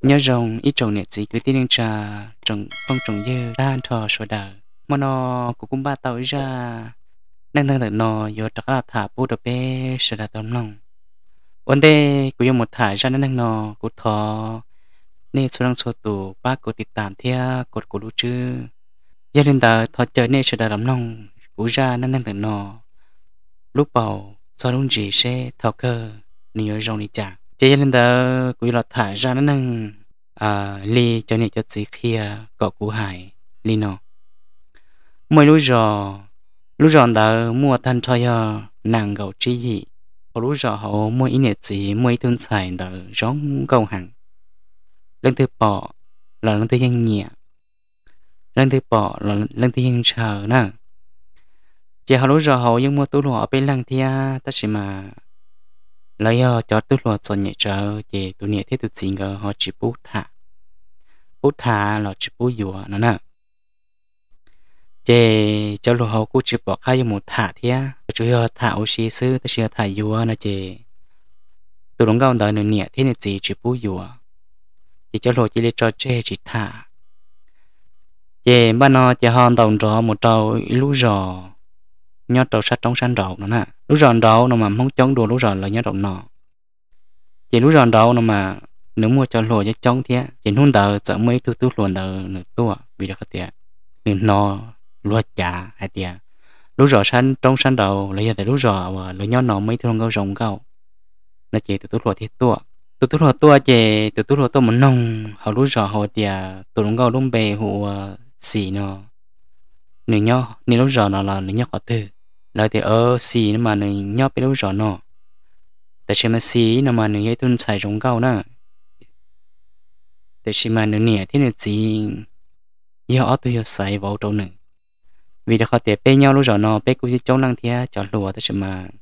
Nyob zoo ib tsoom niam txiv kwv tij neej tsa, tsoom phooj tsoom ywg tag nrho sawv daws. Hmo no kuv kuj npaj tau ib zaj neej neeg ntawm no yuav rov qab los tham pub rau peb sawv daws tau mloog. Ua ntej kuv yuav mus tham zaj neej neeg no, kuv thov nej txhua leej txhua tus pab kuv tiv tam thiab kuv kuv lub tswb. Yog li ntawd thov caw nej sawv daws los mloog kuv zaj neej neeg ntawm no lub paus txog lub ntsis seb thaum kawg nws yuav zoo li cas. Ces yog li ntawd kuv yuav los tham zaj neej neeg li cov niam cov txiv qhia kom kuv hais li no. Muaj ib lub zos, lub zos ntawd muaj tag nrho yog nees nkaum tsib yim. Hauv lub zos hauv muaj ib niam txiv muaj ib tug ntxhais ntawd zoo nkauj heev. Leej twg pom los leej twg yeej nyiam, leej twg pom los leej twg yeej ntshaw na. Ces hauv lub zos hauv yeej muaj tub hluas ob peb leeg thiab, tab sis mas lawv yog cov tub hluas txom nyem tsawv, ces tus niam thiab tus txiv nkawd ho tsis pub tham, pub tham los tsis pub yuav no na. Ces cov hluas hauv kuj tsis pom qab yuav mus tham thiab, tsuas yog tham ua si xwb, tab sis yog tham yuav no ces tus hluas nkauj ntawd nws niam thiab nws txiv tsis pub yuav, ces cov hluas cia li tso tseg tsis tham. Ces npaj no ces ho ntaus nrov mus rau ib lub zos nyob rau sab roob sab nraud no na. Lub zos nraud no mas Hmoob coob dua lub zos lawv nyob rau no. Ces lub zos nraud no mas nws muaj cov hluas coob coob thiab, ces hnub ntawd txawm muaj ib tug tub hluas ntawd nws tuaj, vim rau qhov tias nws hnov luag cav hais tias lub zos sab roob sab nraud los yog tias lub zos uas lawv nyob no muaj ib tug hluas nkauj zoo nkauj no, ces tus tub hluas thiaj tuaj. Tus tub hluas tuaj ces tus tub hluas tuaj mus noog hauv lub zos hauv tias tus hluas nkauj lub npe hu ua Xis no, nws nyob nej lub zos no los nws nyob qhov twg? Lawv tias, Xis no mas nws nyob peb lub zos no, tab sis mas Xis no mas nws yog ib tug ntxhais zoo nkauj na, tab sis mas nws niam thiab nws txiv yog ob tug yog xaiv vauv rau nws. Vim rau qhov tias peb nyob lub zos no peb kuj coob leej thiab cov hluas, tab sis mas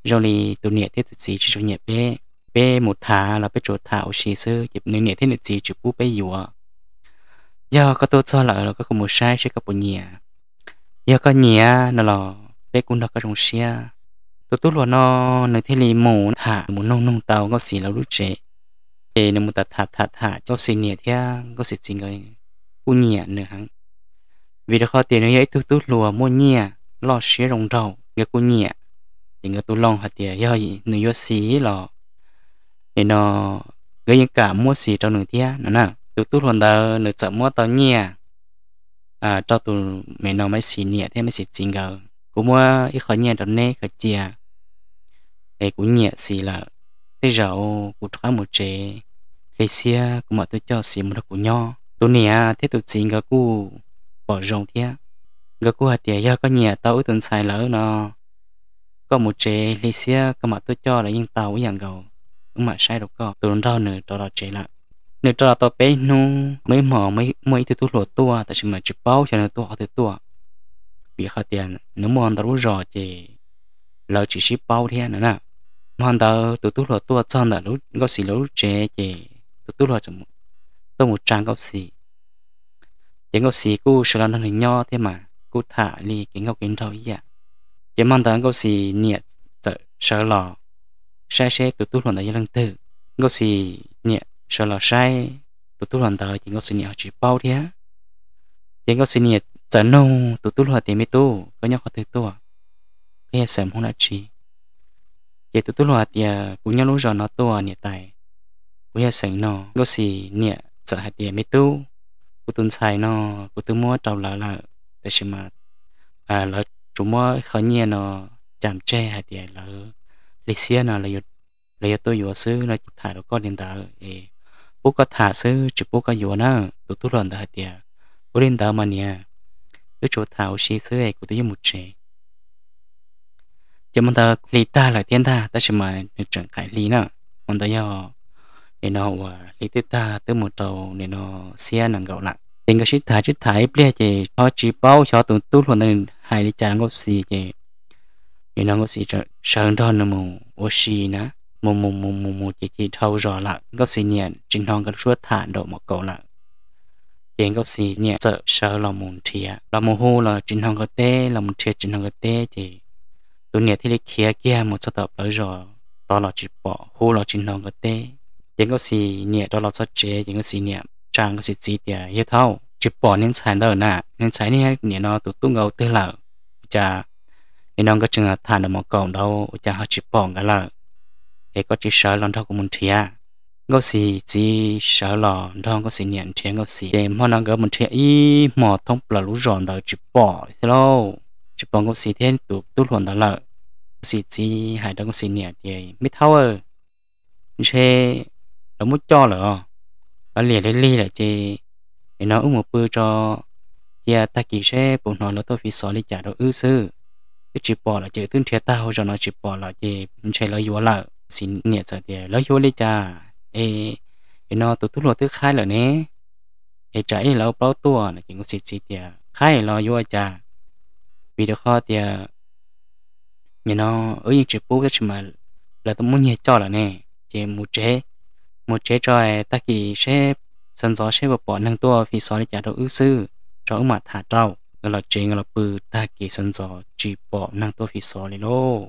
zoo li tus niam thiab tus txiv tsis tshua nyiam peb. Peb mus tham los peb tsuas tham ua si xwb, ces nws niam thiab nws txiv tsis pub peb yuav. Yog koj tuaj txog lawm los koj mus saib seb koj puas nyiam. Yog koj nyiam no los peb kuj nrog koj zoo siab. Tus tub hluas no nws thiaj li mus tham mus noog noog tau Nkauj Xis lawv lub tsev. Ces nws mus tham tham tham, Nkauj Xis niam thiab Nkauj Xis txiv nkawd kuj nyiam nws heev, vim rau qhov tias nws yog ib tug tub hluas muaj nyiaj loj siab zoo nraug, nkawd kuj nyiam. Ces nkawd tus loo hais tias yog nws yuav Xis los nim no nkawd yeej kam muab Xis rau nws thiab no na. Tus tub hluas ntawd nws txawm muab tau nyiaj rau tus me no Maiv Xis niam thiab Maiv Xis txiv nkawd, Kuv muab ib qho nyiaj rau neb khaws cia, es kuv nyiam Xis lawm, tej zaum kuv rov qab mus tsev, hli xiab kuv mam tuaj coj Xis mus nrog kuv nyob. Tus niam thiab tus txiv nkawd kuj pom zoo thiab, nkawd kuj hais tias yog koj nyiam tau wb tus ntxhais lawm no, koj mus tsev hli xiab koj mam tuaj coj los yeej tau ib yam nkaus, wb mam saib rau koj. Tus nraug nws rov los tsev lawm. Nws rov los tau peb hnub, muaj ib hmos muaj ib tug tub hluas tuaj, tab sis mas tsis paub xyov nws tuaj qhov twg tuaj, vim qhov tias nws muaj ntau lub zos ces lawv tsis sib paub thiab no na. Hmo ntawd tus tub hluas tuaj txog ntawm Nkauj Xis lawv lub tsev ces tus tub hluas tuaj mus tsa Nkauj Xis. Ces Nkauj Xis kuj sawv los nrog nws nyob thiab mas kuj tham li kev nkauj kev nraug ib yam. Ces hmo ntawd Nkauj Xis niam txawm sawv los saib seb tus tub hluas ntawd yog leej twg. Nkauj Xis niam sawv los saib tus tub hluas ntawd ces Nkauj Xis niam ho tsis paub thiab. Ces Nkauj Xis niam txawm nug tus tub hluas tias, Me tub, koj nyob qhov twg tuaj? Koj yog xeem Hmoob dab tsi? Ces tus tub hluas hais tias, Kuv nyob lub zos no tuaj niam tais, kuv yog xeem no. Nkauj Xis niam txawm hais tias, Me tub, kuv tus ntxhais no kuv twb muab rau lawv lawm, tab sis mas lawv tsuas muab qhov nyiaj no cam tseg hais tias lawv hli xiab no lawv yuav tuaj yuav xwb no, ces tham rau koj li ntawd es pub koj tham xwb tsis pub koj yuav na. Tus tub hluas ntawd hais tias, Ua li ntawd mas niam, wb tsuas tham ua si xwb es kuv twb yuav mus tsev. Ces hmo ntawd hli tag lawm thiab ntag, tab sis mas nws tseem qais hli na. Hmo ntawd yog nim no uas hli twb tag twb mus rau nim no xiab nees nkaum lawm. Ces nkawd sib tham sib tham ib pliag ces ho tsis paub xyov tus tub hluas ntawd hais li cas rau Nkauj Xis ces nim no Nkauj Xis sawv nrog nws mus ua si na, mus mus mus mus mus ces cia li dhau zos lawm. Nkauj Xis niam tsis hnov nkawd lub suab tham nraum mom kaum lawm. Ces Nkauj Xis niam txawm sawv los mus nrhiav, los mus hu los tsis hnov nkawd teb, los mus nrhiav tsis hnov nkawd teb, ces tus niam thiaj li khiav kiag mus txog tom plawv zos tod los tsis pom, hu los tsis hnov nkawd teb. Ces Nkauj Xis niam rov los txog tsev ces Nkauj Xis niam tsa Nkauj Xis txiv tias, Yawg thaub, tsis pom niag ntxhais ntawd na, niag ntxhais niag niam no tus tub nkawd twg lawm? Ua cas nim no nkawd tseem tham nram mos kaum nraud ua cas ho tsis pom nkawd lawm? Es koj tsis sawv los nrog kuv mus nrhiav. Nkauj Xis txiv sawv los nrog Nkauj Xis niam nrhiav Nkauj Xis, ces hmo no nkawd mus nrhiav ib hmos thoob plaws lub zos ntawd tsis pom thiab lauj, tsis pom Nkauj Xis thiab tus tub hluas ntawd lawm. Nkauj Xis txiv hais rau Nkauj Xis niam tias, Me thaub, ntshe lawv muab coj lawm os, lawv liam li lig lawm ces nim no wb mus pw tso, cia tag kis seb puas hnov lawv tuaj fi xov li cas rau wb xwb. Twb tsis pom lawm ces twb nrhiav tag hauv zos no tsis pom lawm ces ntshe lawv yuav lawm. Nkauj Xis niam txawm tias, Lawv yuav li cas? Es nim no tus tub hluas twb qhaib lawm ne, es tsam ib lawv plaub tuaj no. Ces Nkauj Xis txiv tias, Qhaib los yuav ua cas? Vim rau qhov tias nim no wb yeej tsis pub tab sis mas lawv muab nyiag coj lawm ne, ces mus tsev, mus tsev tso, tag kis seb, sawv ntxov seb puas pom neeg tuaj fi xov li cas rau wb xwb, tso wb mam tham rau. Nkawd los tsev nkawd los pw, tag kis sawv ntxov tsis pom neeg tuaj fi xov li lauj.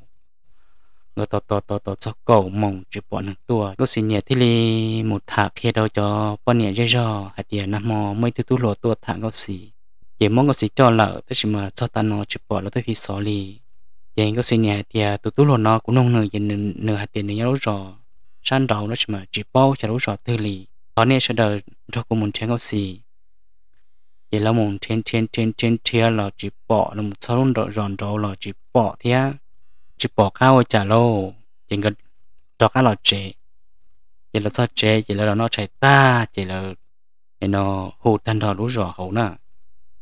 Nkawd tos tos tos tos txog kaum moos tsis pom neeg tuaj, Nkauj Xis niam thiaj li mus tham qhia rau cov poj niam zej zog hais tias nag hmo muaj ib tug tub hluas tuaj tham Nkauj Xis, ces muab Nkauj Xis coj lawm tab sis mas txog tav no tsis pom lawv tuaj fi xov li. Ces Nkauj Xis niam hais tias, Tus tub hluas no kuv nug nws ces nws hais tias nws nyob lub zos sab nraud tab sis mas tsis paub xyov lub zos twg li. Thov nej sawv daws nrog kuv mus nrhiav Nkauj Xis. Ces lawv mus nrhiav nrhiav nrhiav nrhiav nrhiav los tsis pom, lawv mus txog lub zos nraud los tsis pom thiab, tsis pom qab ua cas lauj. Ces nkawd rov qab los tsev. Ces lawv txog tsev ces lawv los noj tshais tag ces lawv nim no hu tag nrho lub zos hauv na,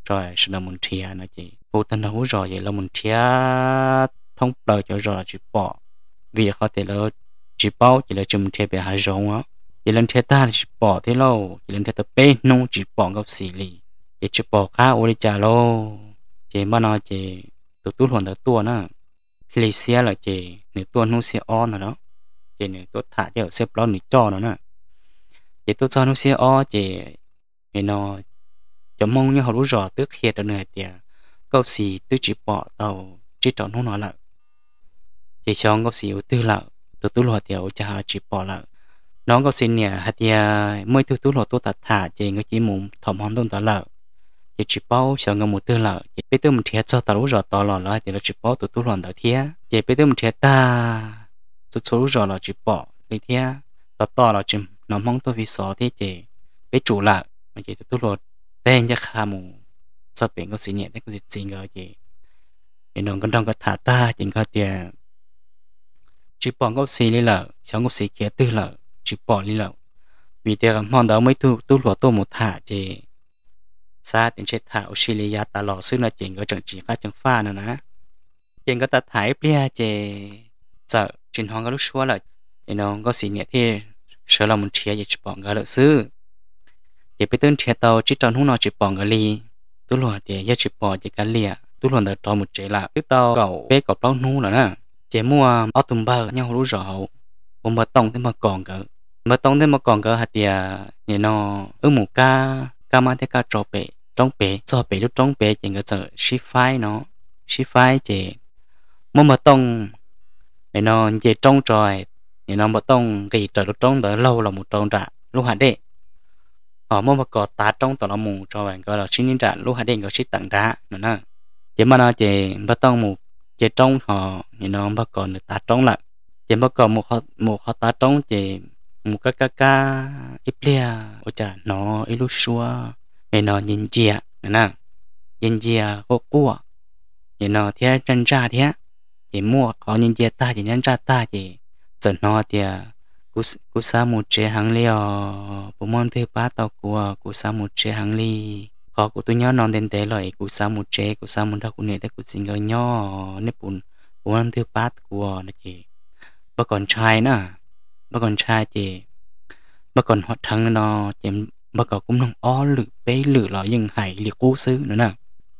sawv daws mus nrhiav no ces hu tag nrho lub zos ces lawv mus nrhiav thoob plaws cov zos los tsis pom, vim qhov tias lawv tsis paub ces lawv tsis mus nrhiav pem hav zoov os. Ces lawv nrhiav tag los tsis pom thiab lauj, ces lawv nrhiav tau peb hnub tsis pom Nkauj Xis li, ces tsis pom qab ua li cas lauj. Ces npaj no ces tus tub hluas ntawd tuaj na, hli xiab lawm ces nws tuaj hnub xiab ob ntag no, ces nws tuaj tham coj xiab plaub nws coj no na. Ces tuaj txog hnub xiab ob ces nim no cov Hmoob nyob hauv lub zos twb qhia rau nws hais tias Nkauj Xis twb tsis pom tau tsib rau hnub no lawm. Ces xyov Nkauj Xis ua twg lawm, tus tub hluas tias ua cas tsis pom lawm. Hnov Nkauj Xis niam hais tias muaj ib tug tub hluas tuaj tham tham ces nkawd cia li mus thaum hmo ntuj ntawd lawm, ces tsis paub xyov nkawd mus twg lawm. Ces peb twb mus nrhiav txog tom lub zos tod los lawv hais tias lawv tsis paub tus tub hluas ntawd thiab. Ces peb twb mus nrhiav tag txhua txhua lub zos los tsis pom li thiab, tom tom los tsis hnov Hmoob tuaj fi xov thiab ces peb tsum lawm no. Ces tus tub hluas teg ncaj qha mus txog pem Nkauj Xis niam thiab Nkauj Xis txiv nkawd ces nim no nkawd nrog nkawd tham tag ces nkawd tias tsis pom Nkauj Xis li lawm, xyov Nkauj Xis khiav twg lawm, tsis pom li lawm. Vim tias hmo ntawd muaj ib tug tub hluas tuaj mus tham ces xav tias ntshe tham ua si li yav tas los xwb no ces nkawd tseem tsis qab ceev faj no na. Ces nkawd tham tham ib pliag ces txawm tsis hnov nkawd lub suab lawm. Nim no Nkauj Xis niam thiaj sawv los mus nrhiav ces tsis pom nkawd lawm xwb. Ces peb twb nrhiav tau tsib rau hnub no tsis pom nkawd li. Tub hluas tias yog tsis pom ces kav liam, tub hluas ntawd rov mus tsev lawm. Twb tau kaum peb kaum plaub hnub lawm na, ces muaj ob tug npawg nyob hauv lub zos hauv, hu Npawg Tooj thiab Npawg Kos nkawd. Npawg Tooj thiab Npawg Kos nkawd hais tias nim no wb mus kab, kab mab thiab kab tsau pem roob pem. Txog pem lub roob pem ces nkawd txawm sib faib no, sib faib ces muab Npawg Tooj nim no nce roob tso, nim no Npawg Tooj nqis raws lub roob ntawd laug los mus rau nram lub hav dej. Ho muab Npawg Kos tav roob tom los mus tso, nkawd los sib nyob nram lub hav dej, nkawd sib teem nrad no na. Ces npaj no ces Npawg Tooj mus nce roob ho nim no Npawg Kos nws tav roob lawm. Ces Npawg Kos mus qhov tav roob ces mus kab kab kab ib pliag ua cas hnov ib lub suab nim no ncia ncia na, ncia ncia quaj quaj nim no thiab ntsaj ntsaj thiab. Ces muaj qhov ncia ncia tag ces ntsaj ntsaj tag ces txawm hnov tias, Kuv xav mus tsev heev li os, puas muaj leej twg pab tau kuv? Kuv xav mus tsev heev li. Qhov kuv twb nyob no ntev ntev lawm es kuv xav mus tsev, kuv xav mus nrog kuv niam thiab kuv txiv nkawd nyob, nej puas, puas muaj leej twg pab kuv no? Ces Npawg Kos ntshai na, Npawg Kos ntshai ces Npawg Kos hnov dheev li no, ces Npawg Kos kuj mloog ob lwm peb lwm los yeej hais li qub xwb no na.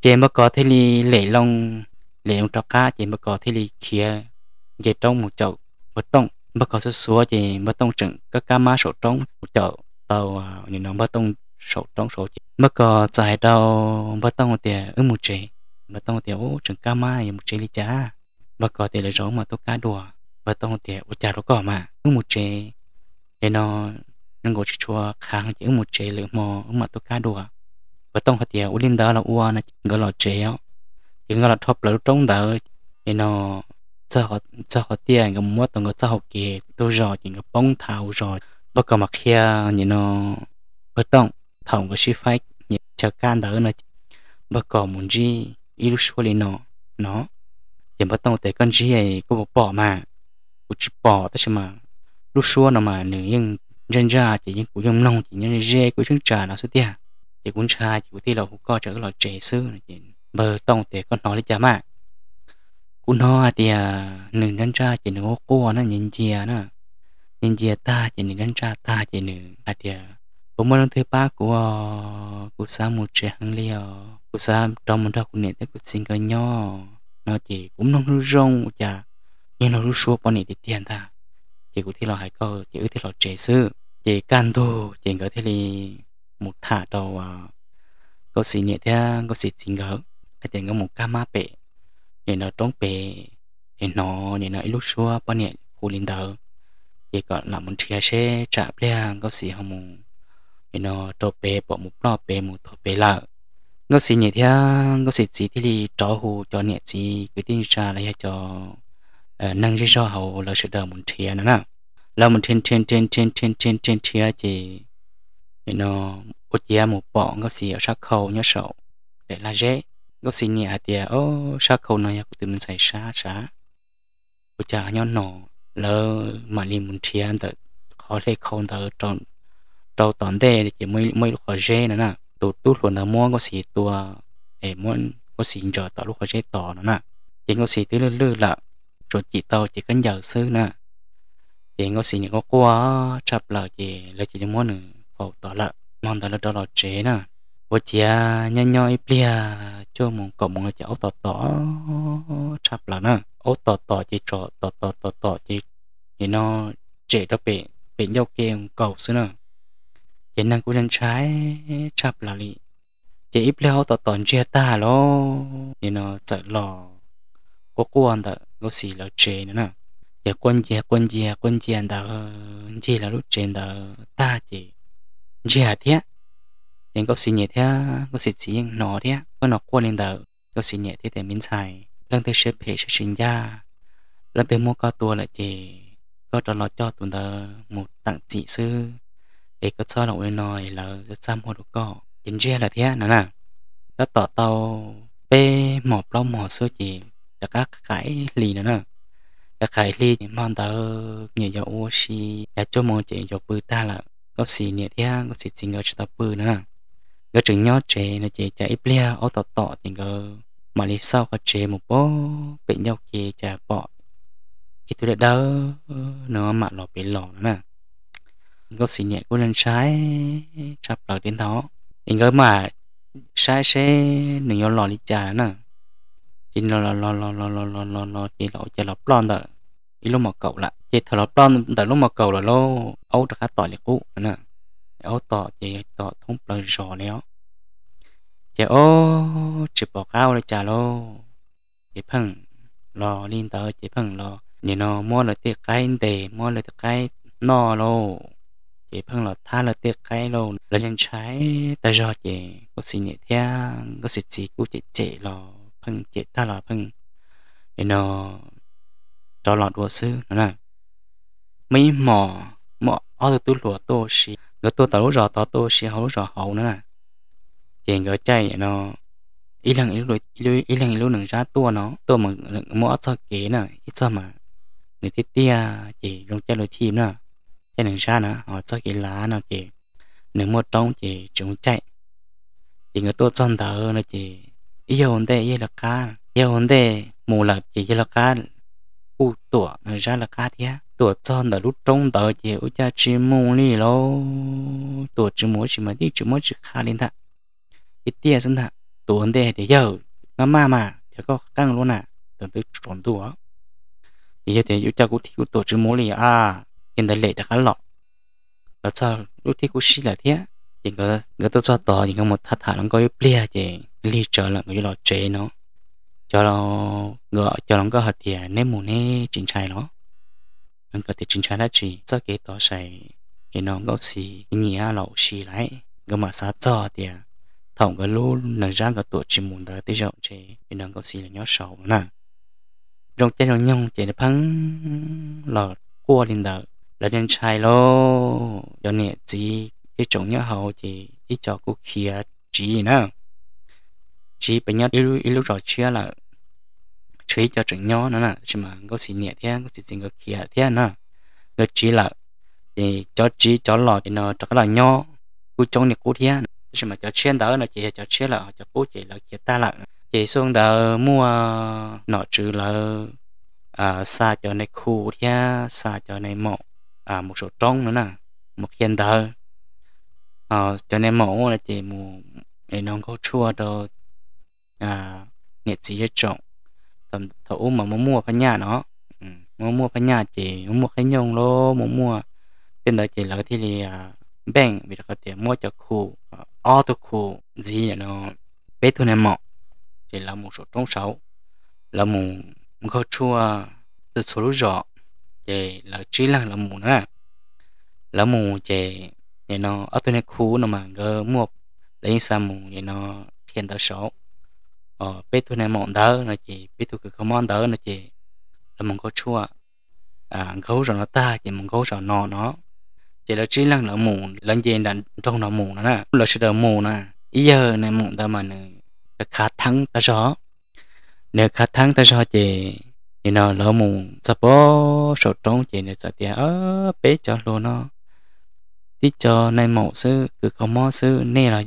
Ces Npawg Kos thiaj li lem loo, lem loo rov qab ces Npawg Kos thiaj li khiav nce roob mus caum Npawg Tooj. Npawg Kos xuav xuav ces Npawg Tooj tseem kab kab mab saum roob mus caum tau nim no Npawg Tooj saum roob saud ces Npawg Kos txawm hais rau Npawg Tooj tias, Wb mus tsev. Npawg Tooj tias, Ub, tseem kab mab yuav mus tsev li cas? Npawg Kos tias, Lwm zaus wb mam tuaj kab dua. Npawg Tooj tias, Ua cas rau koj mas, wb mus tsev, es no zoo nkaus tsis tshua qhav ces wb mus tsev, lwm hmo wb mam tuaj kab dua. Npawg Tooj hais tias ua li ntawd los ua no. Nkawd los tsev os, ces nkawd los dhau plaws lub roob ntawd, es no txog qhov tiaj nkawd mus muab tau nkawd txoj hau kev tau zos ces nkawd poob nthav hauv zos. Npawg Kos mas qhia, es no npawg Tooj, thaum nkawd sib faib chaw kaj ntawd no, npawg Kos mus ntsib ib lub suab li no no. Ces npawg Tooj tias koj ntsib koj puas pom mas? Kuv tsis pom tab sis mas lub suab no mas nws yeej ntsaj ntsaj ces yeej kuv yeej mloog ces nyob ze ze kuv yeej tsam no xwb tiag. Ces kuv ntshai ces kuv thiaj los hu koj tsam wb los tsev xwb. Ces npawg Tooj tias koj hnov li cas mas? Kuv hnov hais tias nws ntsaj ntsaj ces nws quaj quaj na, ncias ncias na, ncias ncias tag ces nws ntsaj ntsaj tag ces nws hais tias puas muaj leej twg pab kuv, kuv xav mus tsev heev li os, kuv xav rov mus nrog kuv niam thiab kuv txiv nkawd nyob no. Ces kuv mloog zoo zoo ua cas yog no lub suab poj niam tiag tiag ntag. Ces kuv thiaj los hais koj ces wb thiaj los tsev xwb. Ces kaj ntug ces nkawd thiaj li mus tham rau Nkauj Xis niam thiab Nkauj Xis txiv nkawd hais tias nkawd mus kab mab pem, nim no roob pem, es hnov nim no ib lub suab poj niam hu li ntawd, ces kom lam mus nrhiav seb tsam pliag Nkauj Xis ho mus, nim no rau pem pom mus ploj pem mus tuag pem lawm. Nkauj Xis niam thiab Nkauj Xis txiv thiaj li rov hu cov niam txiv kwv tij neej tsa los yog cov neeg zej zog hauv lawv sawv daws mus nrhiav no na. Lawv mus nrhiav nrhiav nrhiav nrhiav nrhiav nrhiav nrhiav ces nim no ua ciav mus pom Nkauj Xis sab khau nyob saum daim lag zeb. Nkauj Xis niam hais tias o, sab khau no yog kuv tus me ntxhais sab sav, ua cas nyob no. Lawv mam li mus nrhiav ntawm qhov hle khau ntawd rau tom ntej ces muaj ib lub qhov zeb no na. Tus tub hluas ntawd muab Nkauj Xis tua es muab Nkauj Xis ntsaws tom lub qhov zeb tod no na. Ces Nkauj Xis twb lwj lwj lawm, tsuas cim tau cev khaub ncaws xwb na. Ces Nkauj Xis niam quaj quaj tshaj plaws ces lawv cia li muab nws faus tod lawm. Hmo ntawd lawv rov los tsev na. Ua ciav nyob nyob ib pliag cuaj moos kaum moos no ces aub tom tom tshaj plaws na. Aub tom tom ces tsom tom tom tom tom ces nim no tsem rau pem ncauj ke nkaus xwb na. Ces neeg kuj ntshai tshaj plaws li. Ces ib pliag aub tom tom ntsiag tag lauj, nim no txawm los quaj quaj ntawm Nkauj Xis lawv tsev no na. Ces quaj nciag quaj nciag quaj nciag ntawd ncig lawv lub tsev ntawd tag ces ntsiag thiab. Ces Nkauj Xis niam thiab Nkauj Xis txiv yeej hnov thiab, koj no quaj li ntawd. Nkauj Xis niam thiaj tias me ntxhais, leej twg siab phem siab tsis ncaj, leej twg muab koj tua lawm ces koj rov los coj tus ntawd mus teem txim xwb, es koj txhob los ua li no es lawv txaj muag rau koj. Ces ntsiag lawm thiab no na. Tab tom tau peb hmos plaub hmos xwb ces rov qab qais hli no na. Rov qais hli ces hmo ntawd nyias yuav ua si, yav cuaj moos ces yuav pw tag lawm. Nkauj Xis niam thiab Nkauj Xis txiv nkawd tsis tau pw no na. Nkawd tseem nyob tsev no ces cas ib pliag aub tom tom ces nkawd mam li xauj qhov tsev mus pem ncauj ke cas pom ib tug dawb dawb no mam los pem los no na. Nkauj Xis niam kuj ntshai tshaj plaws thiab ntag. Es nkawd mam saib seb nws yuav los li cas na. Ces los los los los los los los los ces los ua cas los ploj ntawm ib lub mos kaum lawm. Ces thaum los ploj ntawm lub mos kaum lawm lauj, aub rov qab tom li qub na. Aub tom ces tom thoob plaws zos li os. Ces ob tsis pom qab ua li cas lauj, ces pheej los li ntawd ces pheej los nim no muab lawv tej qaib ntes muab lawv tej qaib noj lauj, ces pheej los thab lawv tej qaib lauj. Lawv ntshai tag zog ces Nkauj Xis niam thiab Nkauj Xis txiv kuj cem cem los pheej cem tag los pheej nim no rov los dua xwb no na. Muaj ib hmos muaj ob tug tub hluas tuaj ua si, nkawd tuaj tom lub zos tod tuaj ua si hauv lub zos hauv no na. Ces nkawd caij no ib leeg ib lub nees zab tuaj no, tuaj mus muab ob txoj kev na, ib txoj mas nws tiaj tiaj ces zoo caij luv chij na, caij nees zab na, ho txoj kev lav no ces nws muaj roob ces tsis zoo caij. Ces nkawd tuaj txog ntawd no ces ib yawg ua ntej yawg lawv qab, yawg ua ntej mus lawm ces yawg lawv qab kuj tuam nees zab lawv qab thiab. Tuam txog ntawm lub roob ntawd ces ua cas tsis mus li lauj, tuam tsis mus tab sis mas yeej tsis muaj tsis qha li ntag, tiaj tiaj xwb ntag. Tus ua ntej hais tias yawg, maj maj mas cas koj qeej luaj na, tam twb tsaus ntuj. Ces yawg tias ua cas kuv thij kuv tuam tsis mus li a, ces ntawd lem rov qab los. Los txog lub thib kuj sib lawm thiab. Ces nkawd tuaj txog tod ces nkawd mus tham tham hluas nkauj ib pliag ces lig tsawv lawm nkawd yuav los tsev no. Cov, nkawd cov hluas nkauj hais tias neb mus neb tsis ntshai los? Nkawd tias tsis ntshai dab tsi, txoj kev tod saib nim no Nkauj Xis nyiam los ua si lawm, nkawd mam xav txog tias thaum nkawd lub neej zab nkawd tuam tsis mus ntawd tej zaum ntshe nim no Nkauj Xis los nyob saud no na. Zoo caij zoo nyoog ces pheej los quaj li ntawd, lawv ntshai lauj. Cov niam txiv ib tsoom nyob hauv ces ib co kuj khiav tsiv na, tsiv pes nyob ib lub zos tshiab lawm, tshuav ib co tseem nyob no na, tab sis mas Nkauj Xis niam thiab Nkauj Xis txiv nkawd khiav thiab na, nkawd tsiv lawm. Ces cov tsiv cov los ces no rov qab los nyob kuj coob li qub thiab, tab sis mas cov tshiab ntawd no ces yog cov tshiab lawm, cov qub ces lawv khiav tag lawm. Ces xyoo ntawd muaj nom tswv lawv xa cov nais khu thiab xa cov nais maum mus saum roob no na, mus qhia ntawv. Cov nais maum no ces mus no nkaug tshuaj rau niam txiv zej tsoom. Thaum ub mas muaj muaj phab nyaj no, muaj muaj phab nyaj ces muaj muaj qhib nyooj los muaj muaj tej ntawd ces lawv thiaj li npeej vim rau qhov tias muab cov khu, ob tug khu ntxiv no peb tug nais maum, ces lawv mus saum roob saud, lawv mus nkaug tshuaj txhua txhua lub zos, ces lawv tsib leeg lawv mus na. Lawv mus ces nim no ob tug nais khu no mas nkawd muaj, lawv yeej xa mus nim no qhia ntawv saud. Peb tug nais maum ntawd no ces peb tug kws kho mob ntawd no ces lawv mus nkaug tshuaj, nkaug lub zos no tag ces mus nkaug lub zos no no, ces lawv tsib leeg lawv mus, lawv nce nram nroog no mus no na. Lawv sawv daws mus na, ib yawg nais maum ntawd mas nws khav theeb tag zog. Nws khav theeb tag zog ces nim no lawv mus txog pem saum roob ces nws txawm tias, Peb cov hluas no tib co nais maum xwb, kws kho mob xwb, nej los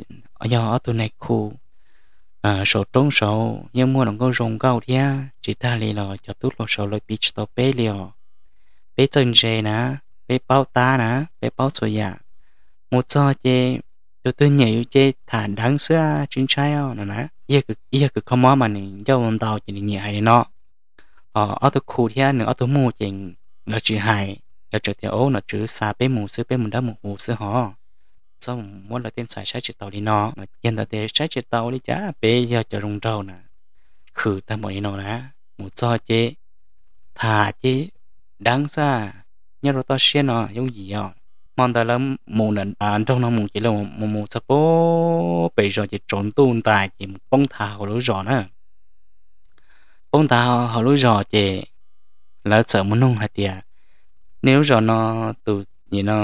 yog ob tug nais khu. Saum roob saud yeej muaj hluas nkauj zoo nkauj thiab, tsis tag li los cov tub hluas saud lawv piv tsis tau peb li os. Peb txawj ntse na, peb paub tab na, peb paub txhua yam. Mus txog ces tus twg nyiam yus ces tham deev xwb, tsis ntshai no na. Ib yawg kws kho mob mas nws ncauj ntau ces nws nyiam hais li no. Ob tug khu thiab nws ob tug muj ces lawv tsis hais, lawv tsuas tias, Ub, nom tswv xa peb mus xwb, peb mus dawb mus huv xwb hos, txhob muab lawv tej ntxhais saib tsis taus li no. Yog ntawd tias saib tsis taus li cas, peb yog cov zoo nraug na, khwv tag npaum li no na. Mus txog ces tham ces deev xwb, nyob rau toj siab no yooj yim os. Hmo ntawd lawv mus nram nroog no mus ces lawv mus mus txog pem zos ces tsaus ntuj ntais ces mus poob nthav hauv lub zos na. Poob nthav hauv lub zos ces lawv txawm mus nug hais tias, Nej lub zos no tus nim no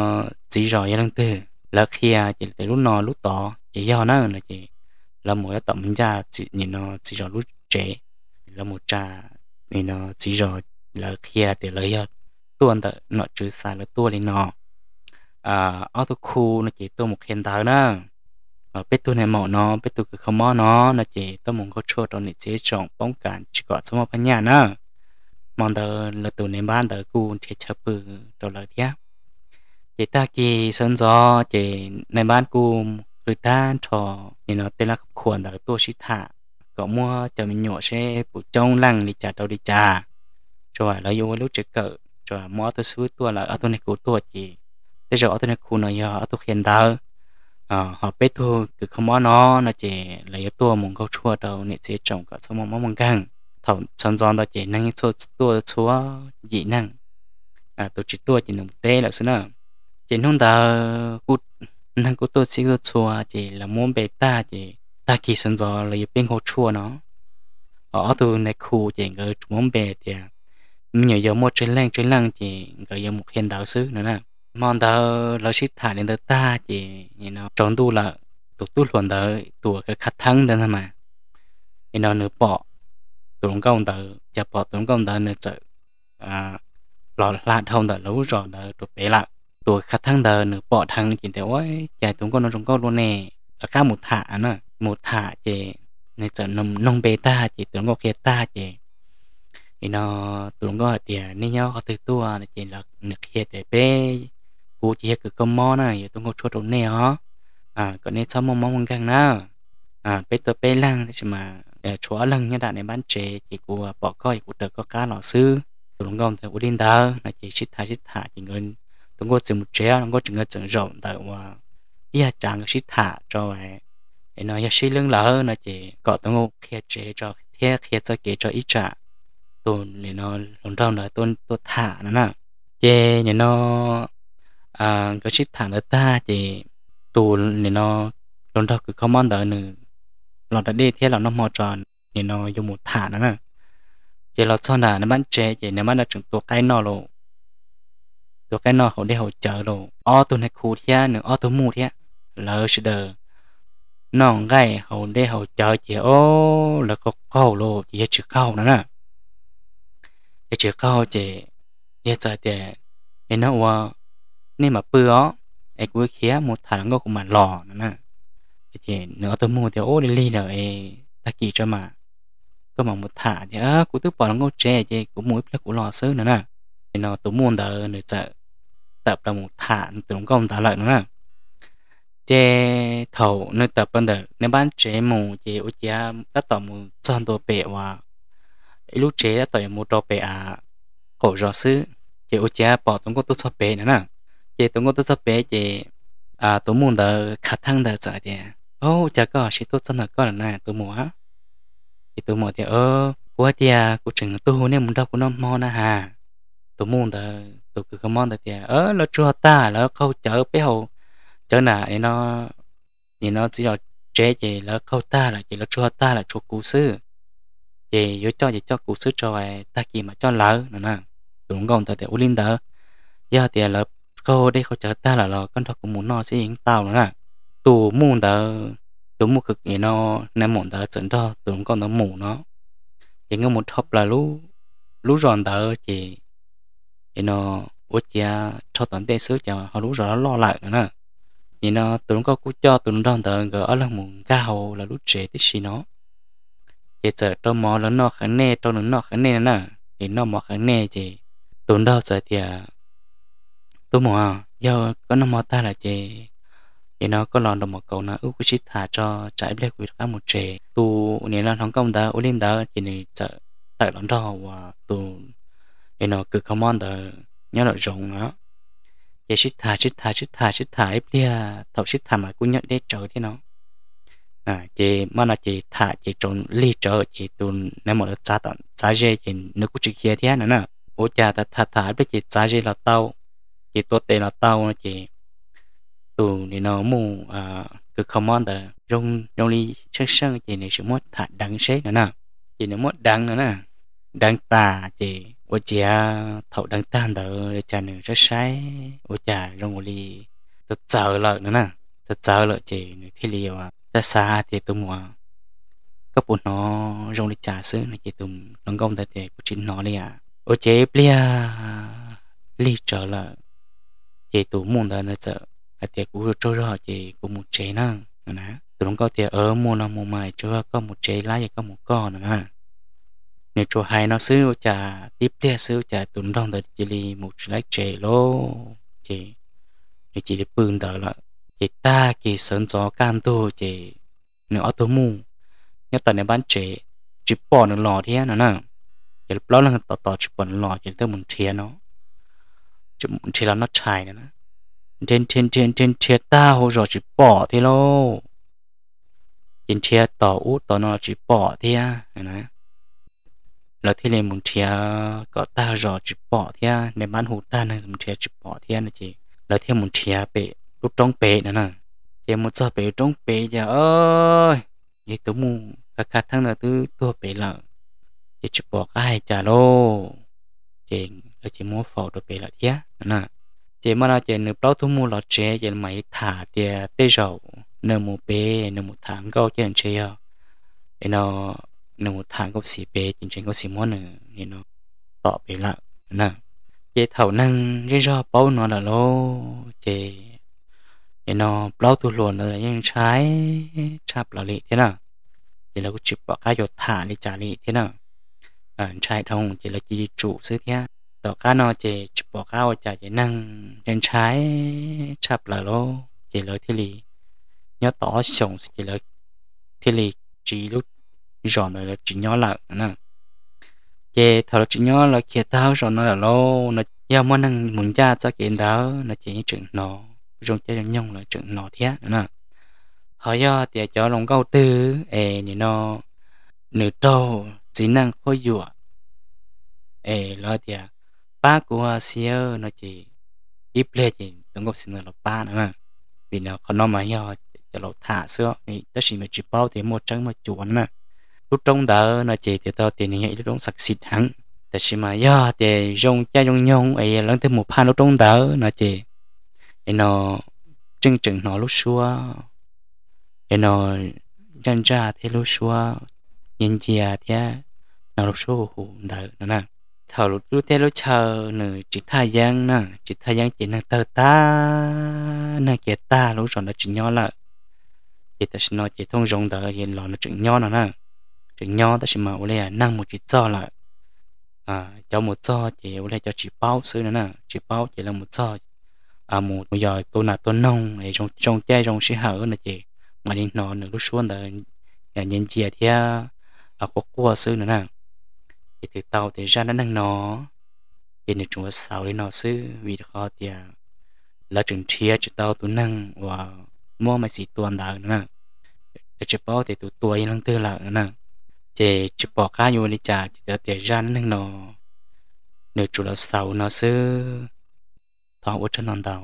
txiv zos yog leej twg? Lawv qhia ces tias lub no lub tod ces yog na no ces lawv mus tab tom mus ncaj nim no txiv zos lub tsev. Lawv mus tsa nim no txiv zos, lawv qhia tias lawv yog tuaj ntawm nom tswv xa lawv tuaj li no. Ob tug khu no ces tuaj mus qhia ntawv na. Peb tug nais maum no, peb tug kws kho mob no no ces tuaj mus nkaug tshuaj rau niam txiv tsoom poob kam tsis kom txhob muaj phab nyaj na. Hmo ntawd lawv tus nais npab ntawd kuj nrhiav chaw pw rau lawv thiab. Ces tag kis sawv ntxov ces nais npab kuj qw tag nrho nim no tej lab khab khuam ntawd tuaj sib tham kom muab cov me nyuam seb puas coob leej li cas rau li cas. Tsuas lawv yuav ua lub tsev kawm, tsuas muaj ob tug xib fwb tuaj lawm, ob tug nais khu tuaj ces tej zaum ob tug nais khu no yog ob tug qhia ntawv. Ho peb tug kws kho mob no no ces lawv yuav tuaj mus nkaug tshuaj rau niam txiv tsoom kom txhob muaj mob muaj nkeeg. Thaum sawv ntxov ntawd ces neeg yeej tuaj txhua yim neeg, tus tsis tuaj ces nws mus teb lawm xwb na. Ces hnub ntawd neeg kuj tuaj txhij tuaj txhua ces lawv muab npe tag ces tag kis sawv ntxov lawv yuav pib nkaug tshuaj no. Ho ob tug nais khu ces nkawd tsuas muab npe tias me nyuam yaus muaj tsawg leej tsawg leej ces nkawd yuav mus qhia ntawv xwb no na. Hmo ntawd lawv sib tham li ntawd tag ces nim no tsaus ntuj lawm, tus tub hluas ntawd tus uas khav theeb ntawd ntag mas, nim no nws pom tus hluas nkauj ntawd, cas pom tus hluas nkauj ntawd nws txawm los hla dhau ntawm lawv lub zos ntawd rau pem lawm. Tus khav theeb ntawd nws pom dheev ces tias, Ua cas tus nkauj no zoo nkauj luaj ne, lawv qab mus tham na. Mus tham ces nws txawm noog npe tag ces tus hluas nkauj qhia tag ces nim no tus hluas nkauj hais tias, Nej nyob qhov twg tuaj? Ces nws qhia tias, Peb, kuv ces yog kws kho mob na, yuav tuaj nkaug tshuaj rau nej os, kom nej txhob muaj mob muaj nkeeg na. Peb tuaj peb leeg tab sis mas tshuav ob leeg nyob nram nej npab tsev ces kuv pom koj es kuv raws koj qab los xwb. Tus hluas nkauj ntawd ua li ntawd no ces sib tham sib tham ces nkawd, tus nkauj txawm mus tsev, hluas nkauj tseem, nkawd txawm zaum ntawm uas ib yam tsav nkawd sib tham tso, es no yog sib leeb lawm no ces kom tus nkauj qhia tsev tso thiab qhia txoj kev tso ib tsam tus nim no hluas nraug ntawd tuaj tham no na. Ces nim no nkawd sib tham ntawd tag ces tus nim no hluas nraug kws kho mob ntawd nws los da dej thiab los noj hmo tso, nim no yuav mus tham no na. Ces los txog nram nws pab tsev ces nws pab tseem tua qaib noj lawm, tua qaib noj haus dej haus cawv lawm. Ob tug neeg khu thiab nws ob tug muj thiab, lawv sawv daws noj nqaij haus dej haus cawv ces o, lawv qaug qaug lawm ces yog tsis qaug no na. Yog tsis qaug ces yog txawm tias, es no ua, nej mam pw os, es kuv khiav mus tham hluas nkauj kuv mam los no na. Ces nws ob tug muj tias, ub, lig lig lawm es tag kis tso mas koj mam mus tham. Tias, kuv twb pom hluas nkauj tsev ces kuv mus ib pliag kuv los xwb no na. Ces no tus muj ntawd nws txawm tawm plaws mus tham tus hluas nkauj ntawd lawm no na. Ces thaum nws tawm plaws ntawm nws pab tsev mus ces ua ciav tab tom mus txog ntua pem uas ib lub tsev tab tom yuav mus rau pem a qaum zos xwb, ces ua ciav pom tus nkauj tuaj txog pem no na. Ces tus nkauj tuaj txog pem ces tus muj ntawd khav theeb ntawd txawm tias, o, cas koj sim tuaj txog ntawm koj lawm na tus muam? Ces tus muam tias, kuv hais tias kuv tseem tuaj hu nej mus nrog kuv noj hmo na has. Tus muj ntawd tus kws kho mob ntawd tias, lawv tsuag tag lawv qaug cawv peb haus cawv na, nim no txiv zos tsev ces lawv qaug tag lawm ces lawv tsuag tag lawm tshuav kuv xwb. Ces yuav coj ces coj kuv xwb tso, tag kis mam coj lawv no na. Tus hluas nkauj ntawd tias, ua li ntawd, yog tias lawv qaug dej qaug cawv tag lawm los koj nrog kuv mus noj xwb yeej tau no na. Tus muj ntawd, tus muj kws no, nais maum ntawd txawm nrog tus hluas nkauj ntawd mus no. Ces nkawd mus dhau plaws lub zos ntawd ces no ua ciav dhau tom ntej xwb ces ho lub zos loj loj lawm no na. Nim no tus hluas nkauj kuj coj tus hluas nraug ntawd nkawd ob leeg mus nkag hauv lawv lub tsev tib si no. Ces txawm rau mov lawv noj qhov nej, rau nws noj qhov nej no na. Ces noj mov qhov nej ces tus nraug txawm tias, tub muam, yog koj noj mov tag lawm ces, ces no koj los nraum mos kaum no wb kuj sib tham tso, tsam ib pliag kuv rov qab mus tsev. Tus nim no hluas nkauj ntawd ua li ntawd ces nws txawm tawm los nrog uas tus nim no kws kho mob ntawd nyob nraum zoov no. Ces sib tham sib tham sib tham sib tham ib pliag, thaum sib tham mas kuj nyob deb tsawv thiab no. Ces maj no ces tham ces tsaus lig tsawv ces tus nais maum ntawd txav ze ces nws kuj tsis khiav thiab no na. Ua cas tham tham ib pliag ces txav ze los tau, ces tua tes los tau no ces tus nim no muj kws kho mob ntawd zoo li seej seej ces nws tsis muab tham deev seb no na. Ces nws muab deev no na, deev tas ces ua ciav thaum deev tag ntawd cas nws saib saib ua cas zoo li txawv txawv lawm no na. Txawv txawv lawm ces nws thiaj li ua xav xav tias, tus muam, koj puas hnov zoo li cas xwb no? Ces tus hluas nkauj ntawd tias, kuv tsis hnov li as. Ua ciav ib pliag lig tsawv lawm ces tus muj ntawd nws txawm hais tias, kuv tsaug zog ces kuv mus tsev na. Tus hluas nkauj tias, muaj no mus mas, tsaug zog koj mus tsev lawm ces koj mus koj no na. Nws tsuas hais no xwb ua cas tib pliag xwb ua cas tus nraug ntawd cia li mus tsis laib tsev lauj. Ces nws cia li pw ntawd lawm. Ces tag kis sawv ntxov kaj ntug ces nws ob tug muj nyob tom nws pab tsev tsis pom nws los thiab no na. Ces plaub leeg tos tos tsis pom nws los ces lawv thiaj mus nrhiav no, nrhiav los noj tshais no na. Nrhiav nrhiav nrhiav nrhiav tag hauv zos tsis pom thiab lauj. Ces nrhiav tom ub tom no tsis pom thiab. Lawv thiaj li mus nrhiav kom tag zos tsis pom thiab, nws pab hu tag neeg mus nrhiav tsis pom thiab no ces lawv thiaj mus nrhiav pem lub roob pem no na. Ces mus txog pem lub roob pem ces yog tus muj kha kha theeb ntawd twb tuag pem lawm, ces tsis pom qab hais cas lauj. Ces lawv cia muab faus rau pem lawm thiab no na. Ces maj no ces nws plaub tug muj los tsev ces mam li tham tias tej zaum nws mus pem, nws mus tham nkauj ces ntshe yog, no, nws mus tham nkauj xis pem ces ntshe nkauj xis muab nws no tom pem lawm na. Ces thaum neeg zej zog paub no lawm lauj ces no plaub tug hluas ntawd yeej ntshai tshaj plaws li thiab na. Ces lawv kuj tsis pom qab yuav tham li cas li thiab na. Ntshai dhau ces lawv cia li tsum xwb thiab. Tom qab no ces tsis pom qab ua cas ces neeg ntshai tshaj plaws lauj ces lawv thiaj li nyob tau ob xyoos ces lawv thiaj li tsiv lub zos ntawd lawv tsis nyob lawm na. Ces thaum lawv tsis nyob lawv khiav tag lub zos no lawm lauj no, yog muaj neeg mus ncaj txoj kev ntawd no ces yeej tseem hnov, zoo caij zoo nyoog lawv tseem hnov thiab no na. Ho yog tias cov hluas nkauj twg es nim no nws raug txiv neej quab yuam es lawv tias pab kuv ua xib no ces ib pliag ces tus nkauj xim ntawd los pab no na. Vim qhov no mas yog cov laus tham xwb, tab sis mas tsis paub tias muaj tseeb muaj cuav no na. Lub roob ntawd no ces tau tias nws yog ib lub roob xav xim heev, tab sis mas yog tias zoo caij zoo nyoog es leej twg mus phaj lub roob ntawd no ces, es no, tseem tseem hnov lub suab, es no, ntsaj ntsaj thiab lub suab ncias ncias thiab, no lub suab hu hu ntawd no na. Thaum lub teb lub chaw nws tsis thaj yeeb na, tsis thaj yeeb ces neeg tawg tag, neeg khiav tag, lub zos ntawd tsis nyob lawm. Ces tam sim no ces thooj zoov ntawd los nws tseem nyob no na, tseem nyob tab sis mas ua li neeg mus tsis txog lawm. Cov mus txog ces ua li cov tsis paub xwb no na, tsis paub ces lawv mus txog, mus yos tua nas tua noog es zoo caij zoo sij hawm no ces mam li hnov nws lub suab ntawd ncias ncias thiab quaj quaj xwb no na. Ces twb tau tias zaj dab neeg no ces nws tsuas xaus li no xwb, vim qhov tias lawv tseem nrhiav tsis tau tus neeg uas muab Maiv Xis tua ntawd no na. Lawv tsis paub tias tus tua yog leej twg lawm no na. Ces tsis pom qab yuav ua li cas ces tau tias zaj dab neeg no nws tsuas los xaus no xwb. Thov ua tsaug ntau ntau.